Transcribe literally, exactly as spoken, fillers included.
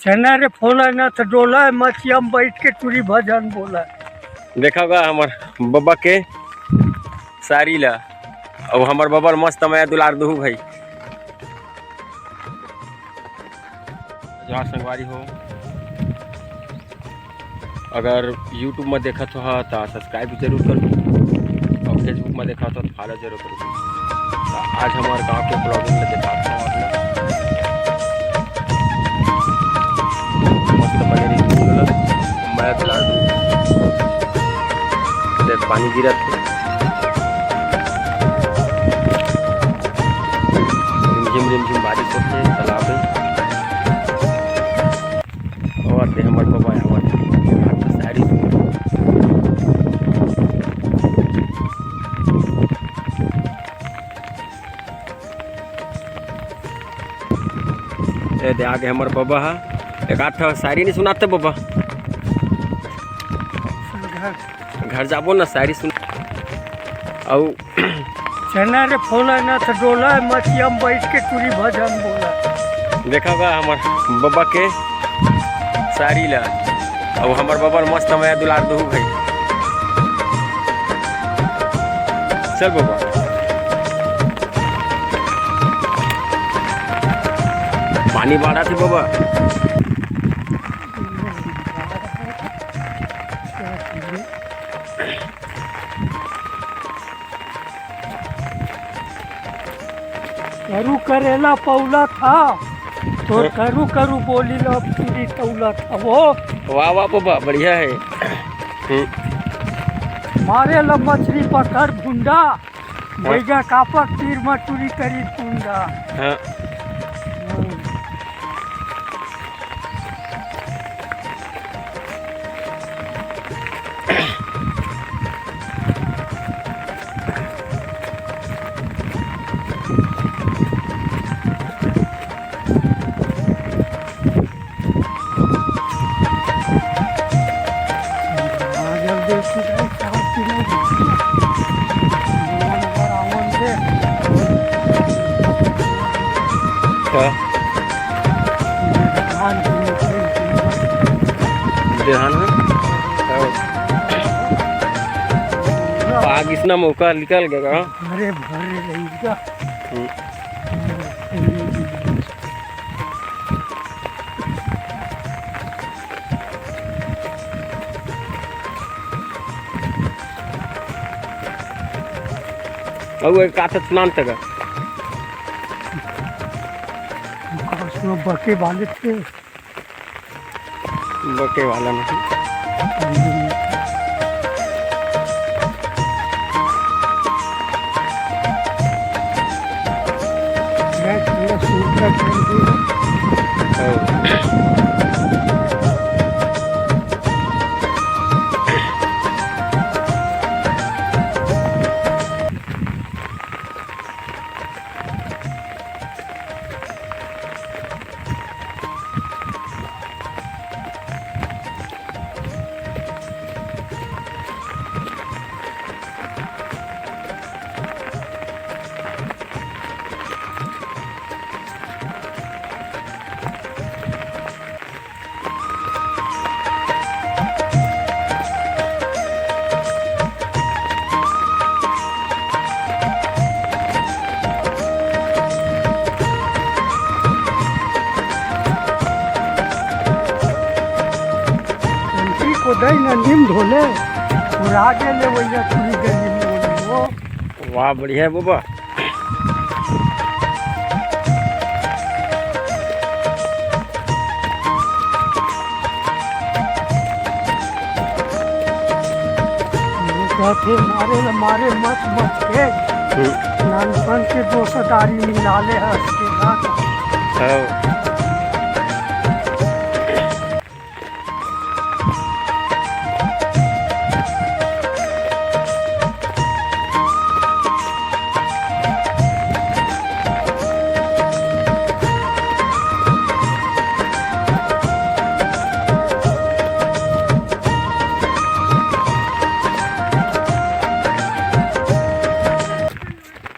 चना रे फोला ना त डोला, मचिया में बैठ के टूरी भजन बोला। देखा गा हमर बबा के सारी ला, अउ हमर बबा ल मस्त मया दुलार दुहू भाई। जोहार संगवारी हो, अगर YouTube में देखत हो हा, त subscribe जरूर कर दो, अउ Facebook में देखत हो, त follow जरूर कर दो। त आज हमारे गांव के vlogging में दिखात हो आप लोग। मस्त बने रही video ला, मया दुलार दू। देख, पानी गिरत हे। रिमझिम, रिमझिम बारिश होथे, तालाब में। अउ ते हमर बबा आवत हे, आज तो शायरी सुन। ए दे आगे हमर बबा हा, एक आध ठो शायरी नहीं सुनाते बबा? घर, घर जाबो ना, शायरी सुन। अउ चना रे फोला ना त डोला, मचिया में बैठ के टूरी भजन बोला। देखा गा हमर बबा के सारी ला, अउ हमर बबा ल मस्त मया दुलार दुहू भाई। चल बबा, पानी बाढ़त हे बबा। करू करेला पौला था, तोर करू करू बोली ला पूरी तौला था वो। वाह वाह बाबा, बढ़िया है। हम्म। मारे ला मछली पकड़ भुंडा, हाँ। बैगा कापक तीर मा टूरी करी कुंडा। हाँ। हम्म। हाँ। देहान में? हाँ। आग इसना मौका निकल गया। अरे भरे रही का। हम्म। अउ एक आठ सुनान तक। उसमें बके वाले थे। बके वाला नहीं। मैं थोड़ा सूखा कर दूँ। हाँ। अंटी कोदई नंदी में धोले, उड़ा गेले वैया चूड़ी गली में वो। वाह, बढ़िया है बाबा। कहथे मारे ल मारे मच मच के, हम्म। नानपन के दोस्तदारी मिला ले हंस के गात। हाँ।